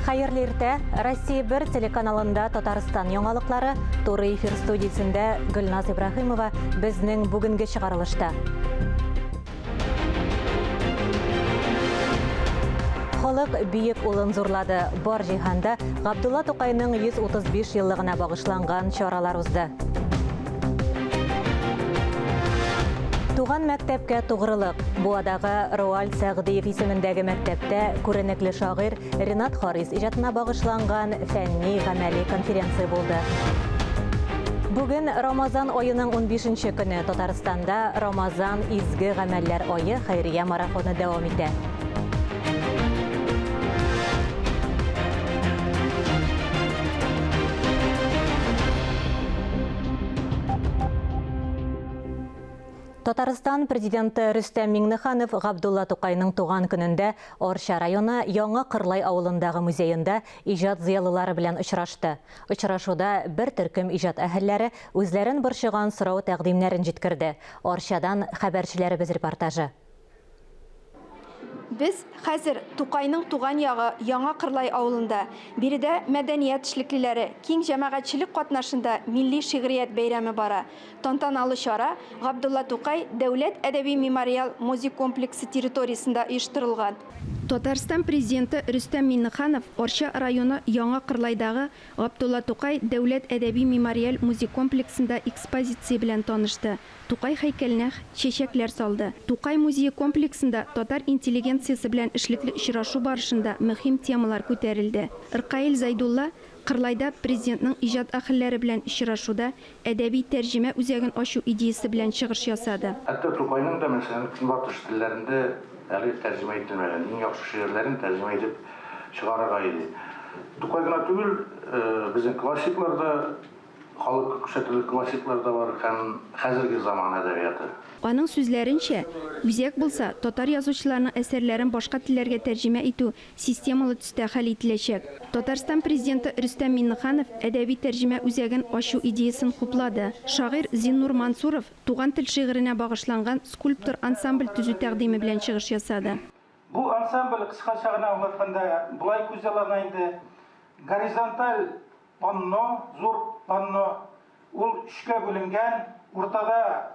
Хәерле иртә! Россия 1 телеканалында Татарстан яңалыклары туры эфир студиясендә Гөлназ Ибраһимова безнең бүгенге чыгарылышта. Халык бөек улын зурлады. Бар җиһанда Габдулла Тукайның 135 еллыгына багышланган чаралар узды. Туган мәктәпкә тугрылык. Буадагы Роальд Сәгъдиев исемендәге мәктәптә күренекле шагыйрь Ренат Харис иҗатына багышланган фәнни-гамәли конференция булды. Бүген Рамазан аеның 15 нче көне Татарстанда Рамазан изге гамәлләр ае хәйрия марафоны дәвам итә. Татарстан Президенты Рөстәм Миңнеханов Габдулла Тукайның туган көнендә Арча районы Яңа Кырлай авылындагы музеенда иҗат зыялылары белән очрашты. Очрашуда бер төркем иҗат әһелләре үзләрен борчыган сорау-тәкъдимнәрен җиткерде. Арчадан хәбәрчеләребез репортажы. Без хәзер Тукайның туган ягы Яңа Кырлай авылында. Биредә мәдәният эшлеклеләре, киң җәмәгатьчелек катнашында милли шигърият бәйрәме бара. Тантаналы чара Габдулла Тукай дәүләт әдәби-мемориал музей комплексы территориясендә оештырылган. Татарстан Президенты Рөстәм Миңнеханов Арча районы Яңа Кырлайдагы Габдулла Тукай дәүләт әдәби-мемориаль музей комплексында экспозиция белән танышты. Тукай һәйкәленә чәчәкләр салды. Тукай музее комплексында татар интеллигенциясе белән эшлекле очрашу барышында мөһим темалар күтәрелде. Ркаил Зәйдулла Кырлайда Президентның иҗат әһелләре белән очрашуда әдәби тәрҗемә үзәген ачу идеясе белән чыгыш ясады. Хәтта Тукайның да, мәсәлән, Көнбатыш телләрендә әле тәрҗемә ителмәгән иң яхшы шигырьләрен тәрҗемә итеп чыгарырга иде. Тукай гына түгел, безнең классиклар да Халыкка күрсәтерлек классиклар да бар һәм хәзерге заман әдәбияты. Аның сүзләренчә, үзәк булса, татар язучыларының әсәрләрен башка телләргә тәрҗемә итү системалы төстә хәл ителәчәк. Татарстан Президенты Рөстәм Миңнеханов әдәби тәрҗемә үзәген ачу идеясен хуплады. Шагыйрь Зиннур Мансуров Туган тел шигыренә багышланган скульптор-ансамбль төзү тәкъдиме белән чыгыш ясады. Бу ансамбль, кыскача гына аңлатканда, болай күзаллана инде, горизонталь Панно, зур панно, ул өчкә бүленгән, уртада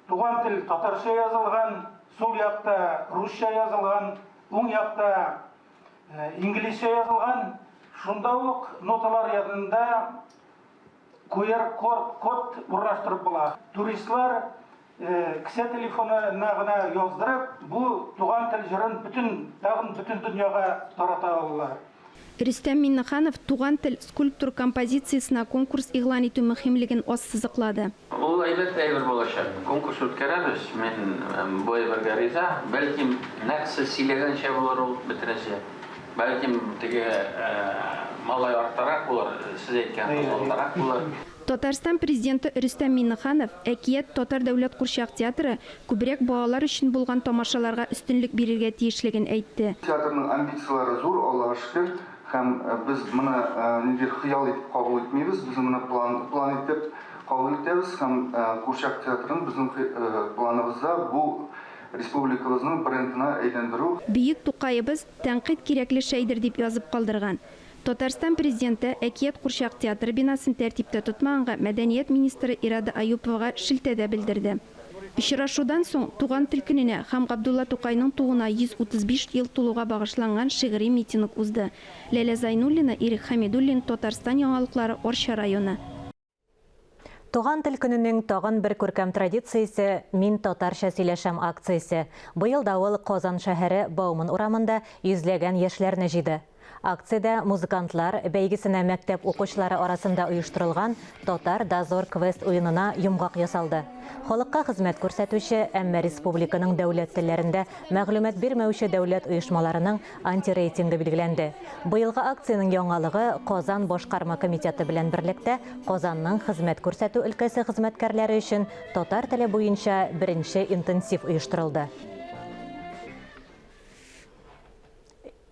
Туган тел татарча язылган, сул якта русча язылган, уң якта инглизчә язылган. Шунда ук ноталар янында QR-код урнаштырып була. Туристлар Кесә телефонына гына яздырып, бу Туган тел җырын бөтен, тагын бөтен дөньяга тарата алалар. Рөстәм Миңнеханов Туган тел скульптур композициясенә конкурс игълан итү мөһимлеген ассызыклады. Ул әйбәт әйбер булачак. Конкурс үткәрәбез, мин бу әйбергә риза. Бәлкем, нәкъ сез сөйләгәнчә булыр ул бөтенесе. Бәлкем, теге малай арттарак булыр, сез әйткән кыз алдарак булыр. Татарстан Президенты Рөстәм Миңнеханов Әкият татар дәүләт курчак театры күбрәк балалар өчен булган тамашаларга өстенлек бирергә тиешлеген әйтте. Театрның амбицияләре зур, Аллага шөкер, һәм без моны ниндидер хыял итеп кабул итмибез, без моны план, план итеп кабул итәбез һәм курчак театрын безнең планыбызда бу республикабызның брендына әйләндерү. Бөек Тукаебыз, Тәнкыйть кирәкле шәйдер, дип язып калдырган. Татарстан Президенты Әкият курчак театры бинасын тәртиптә тотмаганга мәдәният министры Ирада Аюповага шелтә дә белдерде. Очрашудан соң Туган тел көненә һәм Габдулла Тукайның тууына 135 ел тулуга багышланган шигъри митинг узды. Ләлә Зайнуллина, Ирек Хәмидуллин, Татарстан яңалыклары, Арча районы. Туган тел көненең тагын бер күркәм традициясе, Мин татарча сөйләшәм акциясе. Быел да ул Казан шәһәре Бауман урамында йөзләгән яшьләрне җыйды. Акциядә музыкантлар бәйгесенә мәктәп укучылары арасында оештырылган Татар дозор квест-уенына йомгак ясалды. Халыкка хезмәт күрсәтүче, әмма республиканың дәүләт телләрендә мәгълүмат бирмәүче дәүләт оешмаларының антирейтингы билгеләнде. Быелгы акциянең яңалыгы, Казан башкарма комитеты белән берлектә Казанның хезмәт күрсәтү өлкәсе хезмәткәрләре өчен татар теле буенча беренче интенсив оештырылды.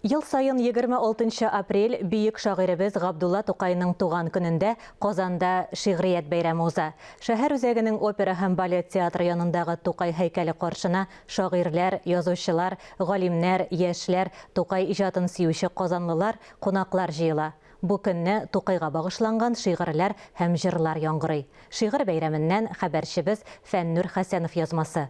Ел саен 26 нчы апрель бөек шагыйребез Габдулла Тукайның туган көнендә Казанда Шигърият бәйрәме уза. Шәһәр үзәгенең опера һәм балет театры янындагы Тукай һәйкәле каршына шагыйрьләр, язучылар, галимнәр, яшьләр, Тукай иҗатын сөюче казанлылар, кунаклар җыела. Бу көнне Тукайга багышланган шигырьләр һәм җырлар яңгырый. Шигырь бәйрәменнән хәбәрчебез Фәннүр Хәсәнов язмасы.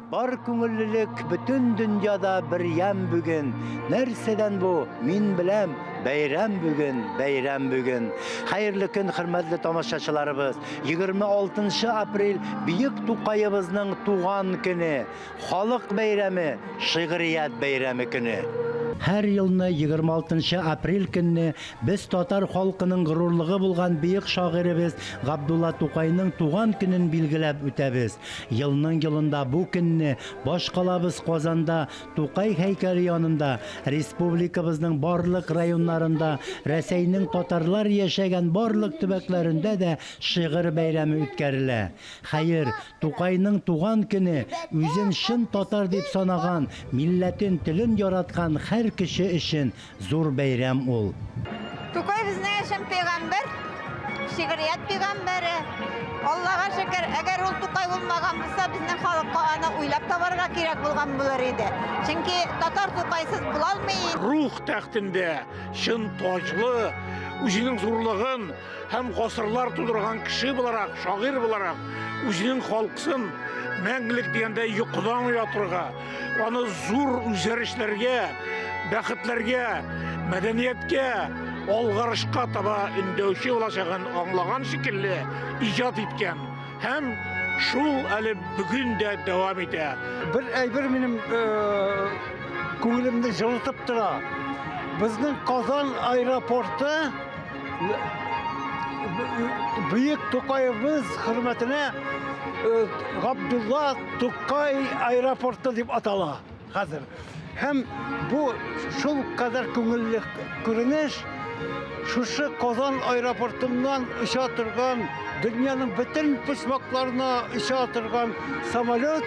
Бар күңеллелек бөтен дөньяда бер ямь бүген. Нәрсәдән бу? Мин беләм, бәйрәм бүген, бәйрәм бүген. Хәерле көн, хөрмәтле тамашачыларыбыз. 26 апрель бөек Тукаебызның туган көне. Халык бәйрәме, шигърият бәйрәме көне. Һәр елны 26 апрель көнне без татар халкының горурлыгы булган бөек шагыйребез Габдулла Тукайның туган көнен билгеләп үтәбез. Елның-елында бу көнне башкалабыз Казанда Тукай һәйкәле янында, республикабызның барлык районнарында, Рәсәйнең татарлар яшәгән барлык төбәкләрендә дә шигырь бәйрәме үткәрелә. Хәер, Тукайның туган көне үзен чын татар дип санаган, милләтен, телен яраткан һәр кеше өчен Зур бәйрәм ул. Тукай безнең өчен пәйгамбәр, шигърият пәйгамбәре. Аллага шөкер, әгәр ул Тукай булмаган булса, безнең халыкка аны уйлап табарга кирәк булган булыр иде. Чөнки татар Тукайсыз була алмый. Рух тәхтендә чын таҗлы, үзенең зурлыгын һәм гасырлар тудырган кеше буларак, шагыйрь буларак, үзенең халкын мәңгелек дигәндә йокыдан уятырга, аны зур үзгәрешләргә, бәхетләргә, мәдәнияткә, алгарышка таба өндәүче булачагын аңлаган шикелле иҗат иткән һәм шул әле бүген дә дәвам итә. Бер әйбер минем күңелемне җылытып тора. Безнең Казан аэропорты Бөек Тукаебыз хөрмәтенә Габдулла Тукай аэропорты дип атала хәзер. Һәм бу шул кадәр күңелле күренеш, шушы Казан аэропортыннан оча торган, дөньяның бөтен почмакларына оча торган самолет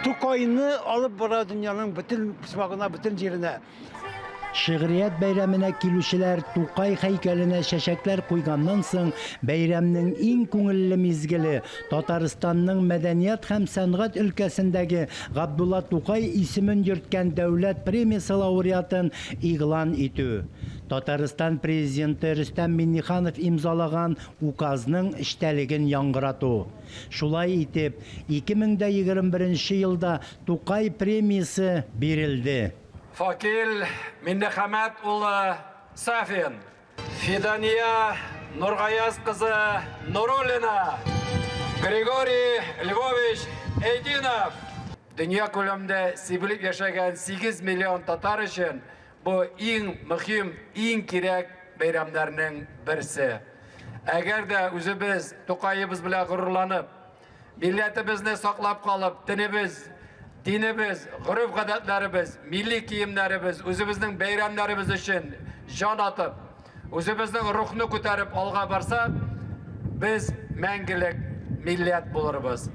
Тукайны алып бара дөньяның бөтен почмагына, бөтен җиренә. Шигърият бәйрәменә килүчеләр Тукай һәйкәленә чәчәкләр куйганнан соң, бәйрәмнең иң күңелле мизгеле, Татарстанның мәдәният һәм сәнгать өлкәсендәге Габдулла Тукай исемен йөрткән дәүләт премиясе лауреатын игълан итү. Татарстан Президенты Рөстәм Миңнеханов имзалаган Указның эчтәлеген яңгырату. Шулай итеп, 2021 елда Тукай премиясе бирелде. Факил Миннехәмәт улы Сафин. Фидания Нургаяз кызы Нуруллина. Григорий Львович Эйдинов. Дөнья күләмдә сибелеп яшәгән 8 миллион татар өчен бу иң мөһим, иң кирәк бәйрәмнәрнең берсе. Әгәр дә үзебез Тукаебыз белән горурланып, Милләтебезне саклап калып, телебез, динебез, гореф-гадәтләребез, милли киемнәребез, үзебезнең бәйрәмнәребез өчен җан атып, үзебезнең рухны күтәреп алга барсак, без мәңгелек милләт булырбыз.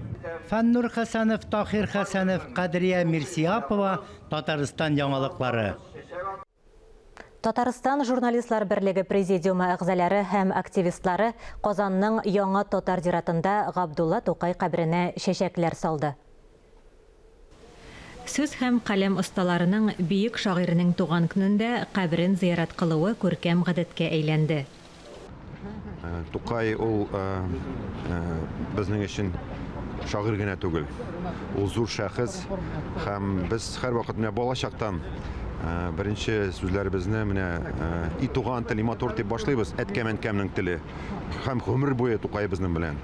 Фәннур Хәсәнов, Таһир Хәсәнов, Кадрия Мирсиапова, Татарстан яңалыклары. Татарстан Журналистлар берлеге президиумы әгъзалары һәм активистлары Казанның Яңа татар зиратында Габдулла Тукай каберенә чәчәкләр салды. Сүз һәм каләм осталарының бөек шагыйрьнең туган көнендә каберен зыярат кылуы күркәм гадәткә әйләнде. Тукай ул безнең өчен шагыйрь генә түгел. Ул зур шәхес һәм без һәрвакыт менә балачактан беренче сүзләребезне менә и туган тел, и матур дип башлыйбыз, әткәм-әнкәмнең теле. Һәм гомер буе Тукай безнең белән.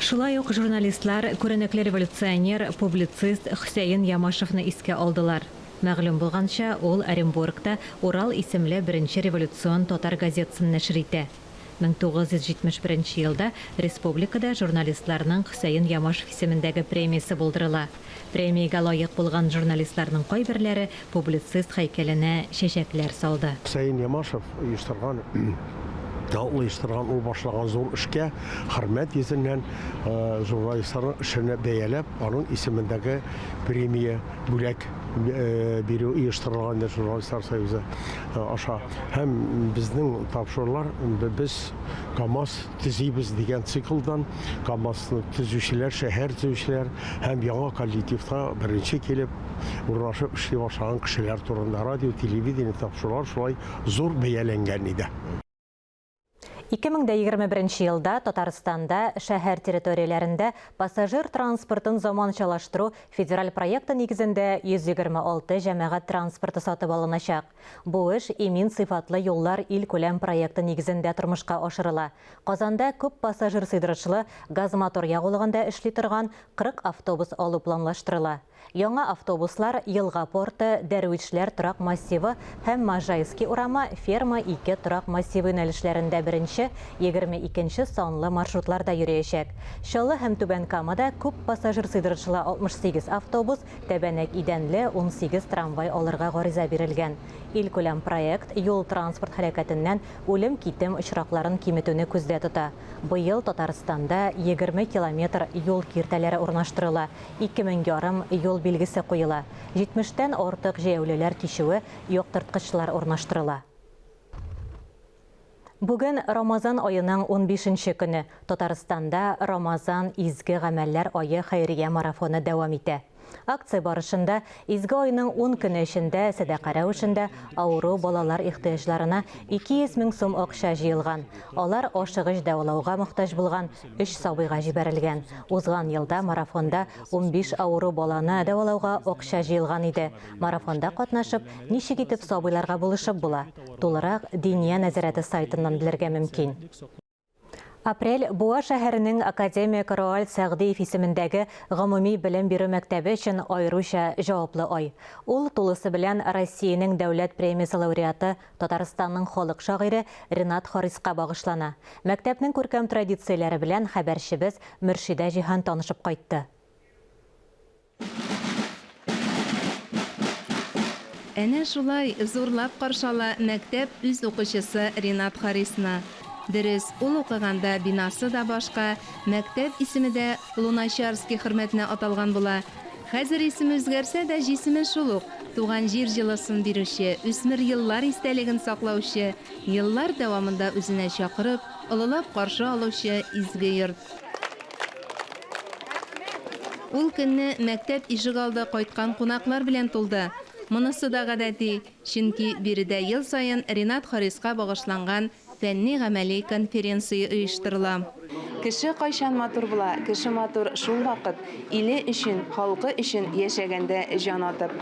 Шулай ук журналистлар күренекле революционер, публицист Хөсәен Ямашевны искә алдылар. Мәгълүм булганча, ул Оренбургта Урал исемле беренче революцион татар газетасын нәшер итә. 1971 елда республикада журналистларның Хөсәен Ямашев исемендәге премиясе булдырыла. Премиягә лаек булган журналистларның кайберләре публицист һәйкәленә чәчәкләр салды. Хөсәен Ямашев оештырган Ул оештырган, ул башлаган зур эшкә хөрмәт йөзеннән журналистларның эшен бәяләп, аның исемендәге премия, бүләк бирү оештырылган иде Журналистлар союзы аша. Һәм безнең тапшырулар без КАМАЗ төзибез дигән циклдан КАМАЗны төзүчеләр, шәһәр төзүчеләр һәм яңа коллективта беренче килеп урнашып эшли башлаган кешеләр турында радио, телевидение тапшырулар шулай зур бәяләнгән иде. 2021 елда Татарстанда шәһәр территорияләрендә пассажир транспортын заманчалаштыру федераль проекты нигезендә 126 җәмәгать транспорты сатып алыначак. Бу эш Имин сыйфатлы юллар илкүләм проекты нигезендә тормышка ашырыла. Казанда күп пассажир сыйдырышлы газмотор ягулыгында эшли торган 40 автобус алу планлаштырыла. Яңа автобуслар Елга порты, Дәрвишләр торак массивы һәм Можайский урамы, Ферма 2 торак массивы юнәлешләрендә беренче, 22 нче санлы маршрутларда йөриячәк. Чаллы һәм Түбән Камада күп пассажир сыйдырышлы 68 автобус, тәбәнәк идәнле 18 трамвай алырга гариза бирелгән. Илкүләм проект юл-транспорт һәлакәтеннән үлем-китем очракларын киметүне күздә тота. Быел Татарстанда 20 километр юл киртәләре урнаштырыла, 2000 ярым юл билгесе куела, җитмештән артык җәяүлеләр кичүе яктырткычлар урнаштырыла. Бүген Рамазан аеның унбишенче көне. Татарстанда Рамазан, изге гамәлләр ае хәйрия марафоны дәвам итә. Акция барышында изге айның ун көне эчендә сәдака рәвешендә авыру балалар ихтыяҗларына 200 мең сум акча җыелган. Алар ашыгыч дәвалауга мохтаҗ булган өч сабыйга җибәрелгән. Узган елда марафонда 15 авыру баланы дәвалауга акча җыелган иде. Марафонда катнашып, ничек итеп сабыйларга булышып була? Тулырак Диния нәзарәте сайтыннан белергә мөмкин. Апрель Буа шәһәренең академик Роальд Сәгъдиев исемендәге гомуми белем бирү мәктәбе өчен аеруча җаваплы ай. Ул тулысы белән Россиянең дәүләт премиясе лауреаты, Татарстанның халык шагыйре Ренат Хариска багышлана. Мәктәпнең күркәм традицияләре белән хәбәрчебез Мөршидә Җиһан танышып кайтты. Әнә шулай зурлап каршы ала мәктәп үз укучысы Ренат Харисны. Дөрес, ул укыганда бинасы да башка, мәктәп исеме дә Луначарский хөрмәтенә аталган була. Хәзер исеме үзгәрсә дә, җисеме шул ук, туган җир җылысын бирүче, үсмер еллар истәлеген саклаучы, еллар дәвамында үзенә чакырып, олылап каршы алучы изге йорт. Ул көнне мәктәп ишегалды кайткан кунаклар белән тулды. Монысы да гадәти, чөнки биредә ел саен Ренат Хариска багышланган фәнни-гамәли конференция оештырыла. Кеше кайчан матур була? Кеше матур шул вакыт, иле өчен, халкы өчен яшәгәндә җан атып.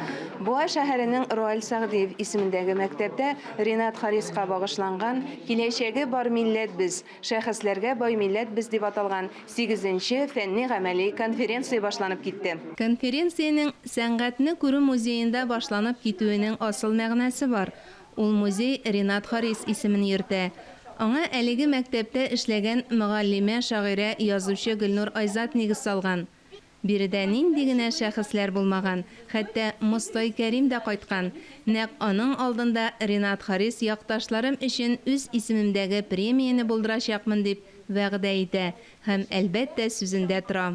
Буа шәһәренең Роаль Сәгъдиев исемендәге мәктәптә Ренат Хариска багышланган Киләчәге бар милләт без! Шәхесләргә бай милләт без дип аталган сигезенче фәнни-гамәли конференция башланып китте. Конференциянең Сәнгатьне күрү музеенда башланып китүенең асыл мәгънәсе бар. Ул музей Ренат Харис исемен йөртә. Аңа әлеге мәктәптә эшләгән мөгаллимә, шагыйрә, язучы Гөлнур Айзат нигез салган. Биредә нинди генә шәхесләр булмаган, хәтта Мостай Кәрим дә кайткан. Нәкъ аның алдында Ренат Харис якташларым өчен үз исемемдәге премияне булдырачакмын дип вәгъдә итә һәм, әлбәттә, сүзендә тора.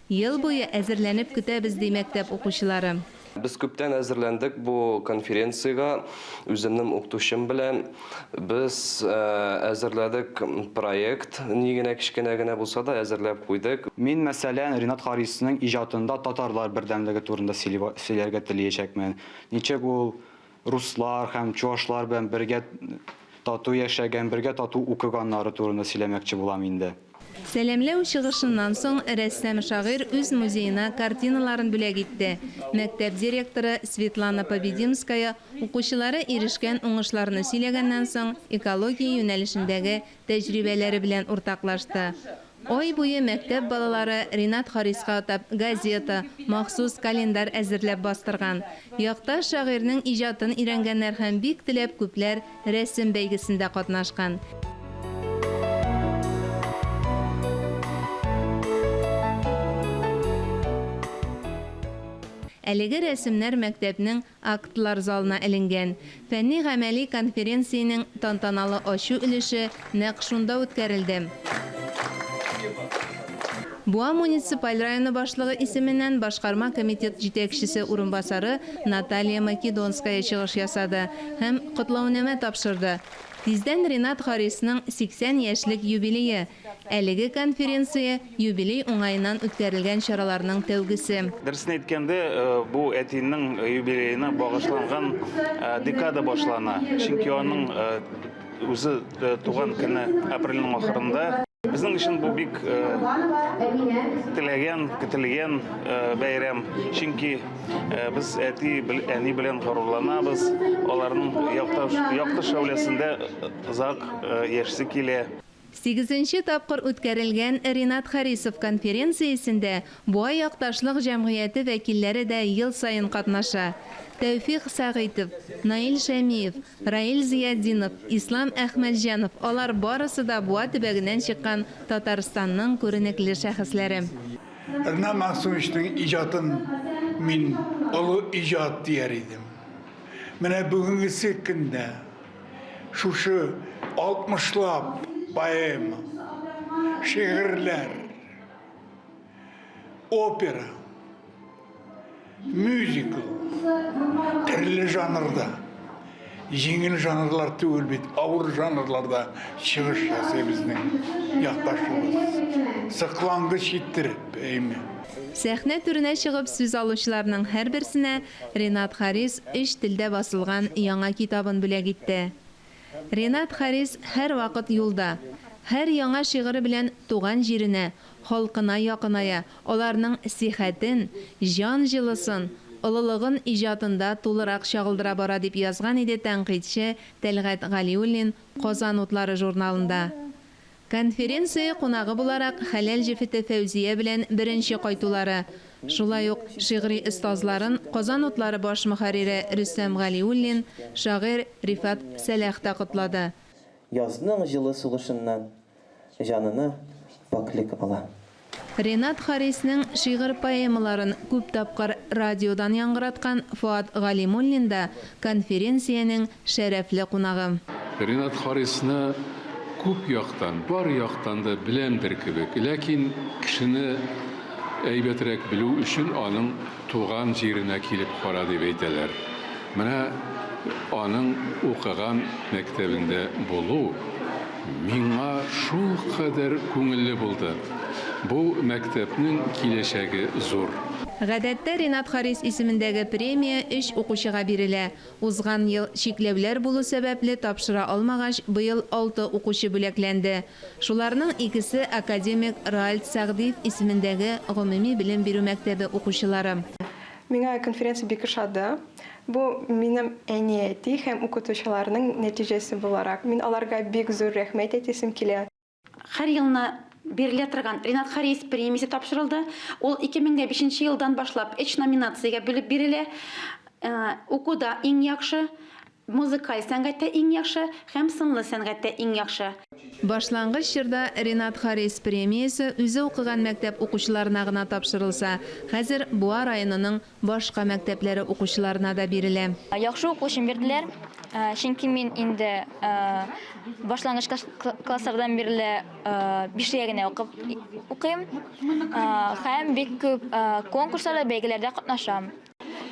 Ел буе әзерләнеп көтәбез, ди мәктәп укучылары. Без күптән әзерләндек бу конференциягә, үземнең укытучым белән. Без әзерләдек проект, ни генә кечкенә генә булса да әзерләп куйдык. Мин, мәсәлән, Ренат Харисның иҗатында татарлар бердәмлеге турында сөйләргә телиячәкмен. Ничек ул руслар һәм чуашлар белән бергә тату яшәгән, бергә тату укыганнары турында сөйләмәкче булам инде. Сәламләү чыгышыннан соң рәссам-шагыйрь үз музеена картиналарын бүләк итте. Мәктәп директоры Светлана Побединская укучылары ирешкән уңышларны сөйләгәннән соң, экология юнәлешендәге тәҗрибәләре белән уртаклашты. Ай буе мәктәп балалары Ренат Хариска атап газета, махсус календарь әзерләп бастырган. Якташ шагыйрьнең иҗатын өйрәнгәннәр һәм бик теләп күпләр рәсем бәйгесендә катнашкан. Әлеге рәсемнәр мәктәпнең актлар залына эленгән. Фәнни-гамәли конференциянең тантаналы ачу өлеше нәкъ шунда үткәрелде. Буа муниципаль районы башлыгы исеменнән башкарма комитет җитәкчесе урынбасары Наталья Македонская чыгыш ясады һәм котлаунамә тапшырды. Тиздән Ренат Харисның 80 яшьлек юбилее. Әлеге конференция, юбилей уңаеннан үткәрелгән чараларның тәүгесе. Дөресен әйткәндә, бу әтинең юбилеена багышланган декада башлана. Чөнки аның үзе туган көне апрельнең ахырында. Безнең өчен бу бик теләгән, көтелгән бәйрәм. Чөнки без әти, әни белән горурланабыз. Аларның якты шәүләсендә озак яшисе килә. Сигезенче тапкыр үткәрелгән Ренат Харисов конференциясендә Буа якташлык җәмгыяте вәкилләре дә ел саен катнаша. Тәүфикъ Сәгыйтов, Наил Шәмиев, Раил Зыятдинов, Ислам Әхмәтҗанов, алар барысы да Буа төбәгеннән чыккан Татарстанның күренекле шәхесләре. Ренат Мәгъсүмовичның иҗатын мин олы иҗат дияр идем. Менә бүгенгесе көндә Шушы алтмышлап поэма, шигырьләр, опера, мюзикл, төрле жанрда, җиңел жанрлар түгел бит, авыр жанрларда чыгыш ясый безнең якташыбыз. Соклангыч иттереп, әйме. Сәхнә түренә чыгып сүз алучыларның һәрберсенә Ренат Харис өч телдә басылган яңа китабын бүләк итте. Ренат Харис һәрвакыт юлда. Һәр яңа шигыре белән туган җиренә, халкына якыная, аларның сихәтен, җан җылысын, олылыгын иҗатында тулырак чагылдыра бара, дип язган иде тәнкыйтьче Тәлгать Галиуллин Казан утлары журналында. Конференция кунагы буларак хәләл җефете Фәүзия белән беренче кайтулары, шулай ук шигъри остазларын Казан утлары баш мөхәррире Рөстәм Галиуллин, шагыйрь Рифат Сәлах та котлады. Язның җылы сулышыннан җанына пакьлек ала. Ренат Харисның шигырь-поэмаларын күп тапкыр радиодан яңгыраткан Фоат Галимуллин да конференциянең шәрәфле кунагы. Ренат Харисны күп яктан, бар яктан да беләмдер кебек, ләкин кешене әйбәтрәк белү өчен аның туган җиренә килеп кара дип әйтәләр. Менә аның укыган мәктәбендә булу миңа шулкадәр күңелле булды. Бу мәктәпнең киләчәге зур. Гадәттә, Ренат Харис исемендәге премия өч укучыга бирелә. Узган ел чикләүләр булу сәбәпле тапшыра алмагач, быел алты укучы бүләкләнде. Шуларның икесе, академик Роальд Сәгъдиев исемендәге гомуми белем бирү мәктәбе укучылары. Миңа конференция бик ошады. Бу минем әни-әти һәм укытучыларның нәтиҗәсе буларак. Мин аларга бик зур рәхмәт әйтәсем килә. Һәр елны бирелә торган Ренат Харис премиясе тапшырылды. Ул 2005 нче елдан башлап өч номинациягә бүлеп бирелә, Укуда иң яхшы, Музыкаль сәнгатьтә иң яхшы һәм сынлы сәнгатьтә иң яхшы. Башлангыч чорда Ренат Харис премиясе үзе укыган мәктәп укучыларына гына тапшырылса, хәзер Буа районының башка мәктәпләре укучыларына да бирелә. Яхшы уку өчен бирделәр, чөнки мин инде башлангыч класслардан бирле бишлегә генә укып укыйм һәм бик күп конкурсларда, бәйгеләрдә катнашам.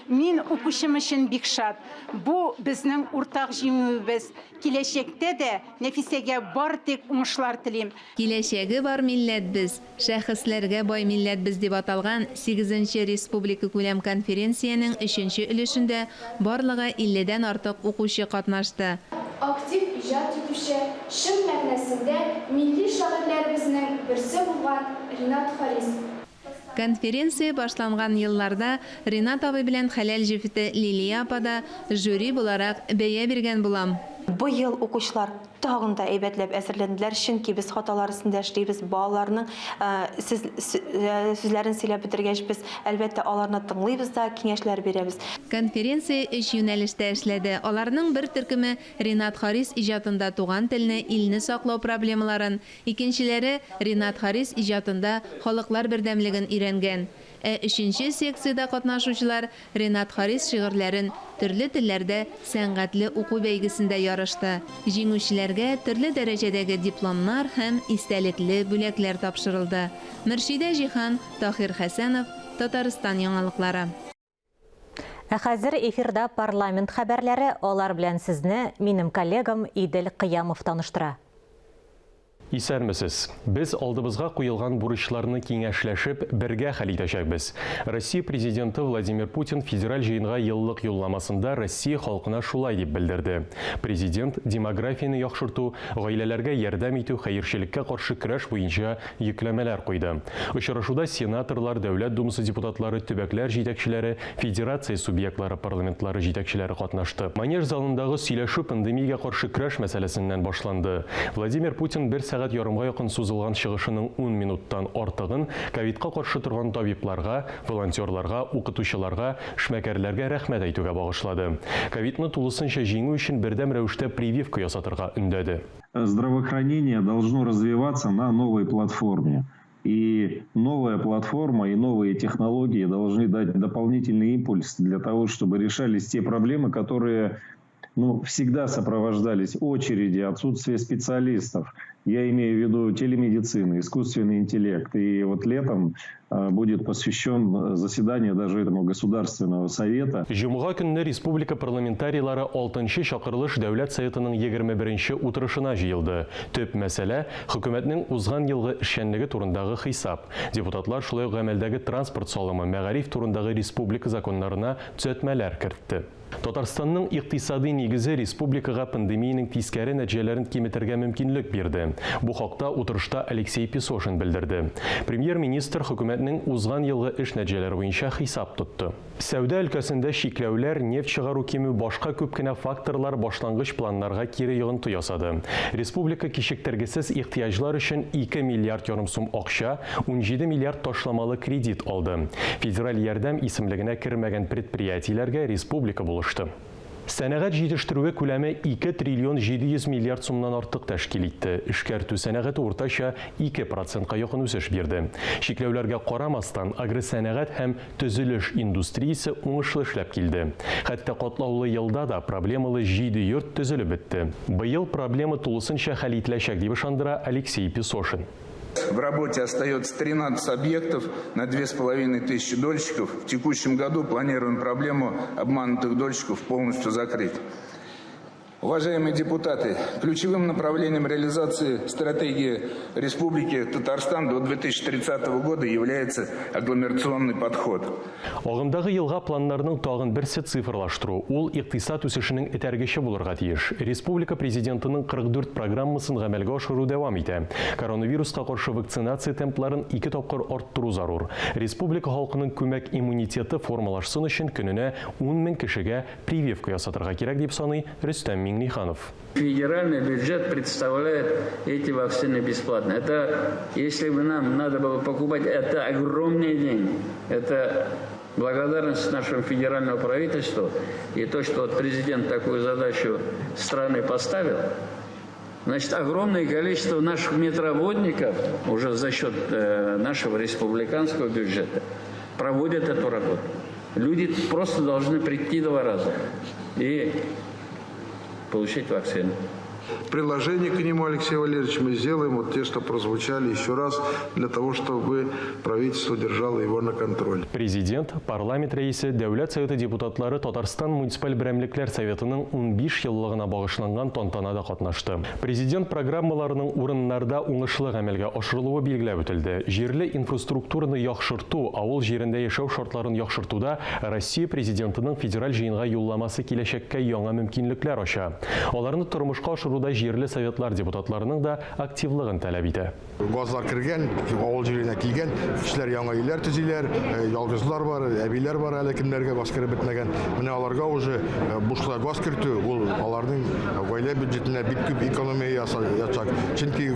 Мин укучым өчен бик шат. Бу безнең уртак җиңүебез. Киләчәктә дә Нәфисәгә бары тик уңышлар телим. Киләчәге бар милләт без, шәхесләргә бай милләт без дип аталган сигезенче республикакүләм конференциянең өченче өлешендә барлыгы илледән артык укучы катнашты. Актив иҗат итүче, чын мәгънәсендә милли шагыйрьләребезнең берсе булган Ринат Харис. Конференция башланган елларда Ринат абый белән хәләл җефете Лилия апа да жюри буларак бәя биргән булам. Быел укучылар тагын да әйбәтләп әзерләнделәр, чөнки без хаталар өстендә эшлибез. Балаларның сүз сүзләрен сөйләп бетергәч, без, әлбәттә, аларны тыңлыйбыз да, киңәшләр бирәбез. Конференция өч юнәлештә эшләде. Аларның бер төркеме Ринат Харис иҗатында туган телне, илне саклау проблемаларын, Икенчеләре Ренат Харис иҗатында халыклар бердәмлеген өйрәнгән. Ә өченче секциядә катнашучылар Ренат Харис шигырьләрен төрле телләрдә сәнгатьле уку бәйгесендә ярышты. Җиңүчеләргә төрле дәрәҗәдәге дипломнар һәм истәлекле бүләкләр тапшырылды. Мөршидә Җиһан, Таһир Хәсәнов, Татарстан яңалыклары. Ә хәзер эфирда парламент хәбәрләре, алар белән сезне минем коллегам Идел Кыямов таныштыра. Исәнмесез! Без алдыбызга куелган бурычларны киңәшләшеп, бергә хәл итәчәкбез. Россия Президенты Владимир Путин Федераль Җыенга еллык юлламасында Россия халкына шулай дип белдерде. Президент демографияне яхшырту, гаиләләргә ярдәм итү, хәерчелеккә каршы көрәш буенча йөкләмәләр куйды. Очрашуда сенаторлар, Дәүләт Думасы депутатлары, төбәкләр җитәкчеләре, федерация субъектлары парламентлары җитәкчеләре катнашты. Манеж залындагы сөйләшү пандемиягә каршы көрәш мәсьәләсеннән башланды. Владимир Путин бер сәгать ярымга якын сузылган чыгышының ун минуттан артыгын ковидка каршы торган табибларга, волонтерларга, укытучыларга, эшмәкәрләргә рәхмәт әйтүгә багышлады. Ковидны тулысынча җиңү өчен бердәм рәвештә прививка ясатырга өндәде. Здравоохранение должно развиваться на новой платформе. И новая платформа и новые технологии должны дать дополнительный импульс для того, чтобы решались те проблемы, которые ну, всегда сопровождались очереди, отсутствие специалистов. Я имею в виду телемедицину, искусственный интеллект. И вот летом э, будет посвящен заседание даже этому Государственного совета. Җомга көнне республика парламентарийлары 6 чакырылыш Дәүләт Советының 21 утырышына җыелды. Төп мәсьәлә, хөкүмәтнең узган елгы эшчәнлеге турындагы хисап. Депутатлар шулай ук гамәлдәге транспорт салымы, мәгариф турындагы республика законнарына төзәтмәләр кертте. Татарстанның икътисади нигезе республикага пандемиянең тискәре нәтиҗәләрен киметергә мөмкинлек бирде. Бу хакта утырышта Алексей Песошин белдерде. Премьер-министр хөкүмәтнең узган елгы эш нәтиҗәләре буенча хисап тотты. Сәүдә өлкәсендә чикләүләр, нефть чыгару кимү, башка күп кенә факторлар башлангыч планнарга кире йогынты ясады. Республика кичектергесез ихтыяҗлар өчен 2 миллиард ярым сум акча, 17 миллиард ташламалы кредит алды. Федераль ярдәм исемлегенә кермәгән предприятиеләргә республика булышты. Сәнәгать җитештерүе күләме 2 триллион 700 миллиард сумнан артык тәшкил итте. Эшкәртү сәнәгате уртача 2 процентка якын үсеш бирде. Чикләүләргә карамастан, агросәнәгать һәм төзелеш индустриясе уңышлы эшләп килде. Хәтта катлаулы елда да проблемалы җиде йорт төзелеп бетте. Быел проблема тулысынча хәл ителәчәк, дип ышандыра Алексей Песошин. В работе остается 13 объектов на 2500 дольщиков. В текущем году планируем проблему обманутых дольщиков полностью закрыть. Уважаемые депутаты, ключевым направлением реализации стратегии Республики Татарстан до 2030 года является агломерационный подход. Агымдагы елга планнарның тагын берсе цифрлаштыру. Ул икътисад үсешенең этәргече булырга тиеш. Республика Президентының 44 программасын гамәлгә ашыру дәвам итә. Коронавируска каршы вакцинация темпларын ике тапкыр арттыру зарур. Республика халкының күмәк иммунитеты формалашсын өчен көненә 10 мең кешегә прививка ясатырга кирәк, дип саный Рөстәм Миңнеханов. Федеральный бюджет представляет эти вакцины бесплатно. Это, если бы нам надо было покупать, это огромные деньги. Это благодарность нашему федеральному правительству и то, что вот президент такую задачу страны поставил. Значит, огромное количество наших медработников уже за счет э, нашего республиканского бюджета проводят эту работу. Люди просто должны прийти два раза и получить вакцину. Приложение к нему, Алексей Валерьевич, мы сделаем, вот те, что прозвучали еще раз, для того, чтобы правительство держало его на контроле. Президент, парламент рәисе, Дәүләт Советы депутатлары Татарстан муниципаль берәмлекләр Советының 15 еллыгына багышланган тантанада катнашты. Президент программаларының урыннарда уңышлы гамәлгә ашырылуы билгеләп үтелде. Җирле инфраструктураны яхшырту, авыл җирендә яшәү шартларын яхшыртуда Россия Президентының Федераль Җыенга юлламасы киләчәккә яңа мөмкинлекләр ача. Аларны тормышка ашыруда җирле советлар депутатларының да активлыгын таләп итә. Газлар кергән, авыл җиренә килгән, кешеләр яңа өйләр төзиләр, э, ялгызлар бар, әбиләр бар әле кемнәргә газ кереп бетмәгән. Менә аларга уже э, бушлай газ кертү, ул аларның гаилә бюджетына бик күп экономия ясаячак. Чөнки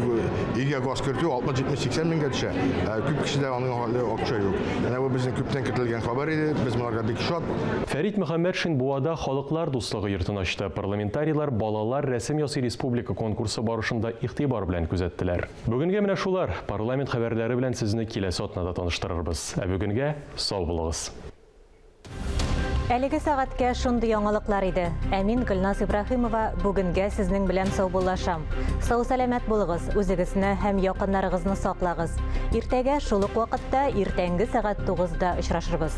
өйгә газ кертү 60, 70, 80 меңгә төшә. Ә күп кешедә аның хәтле акча юк. Менә бу безнең күптән көтелгән хәбәр иде. Без моңарга бик шат. Фәрит Мөхәммәтшин Буада Халыклар дуслыгы йортын ачты. Парламентарийлар Балалар рәсем ясый республика конкурсы барышын да игътибар белән күзәттеләр. Бүгенгә менә шулар. Парламент хәбәрләре белән сезне киләсе атнада таныштырырбыз. Ә бүгенгә сау булыгыз. Әлеге сәгатькә шундый яңалыклар иде. Ә мин Гөлназ Ибраһимова бүгенгә сезнең белән саубуллашам. Сау-сәламәт булыгыз, үзегезне һәм якыннарыгызны саклагыз. Иртәгә шул ук вакытта иртәнге сәгать 9-да очрашырбыз.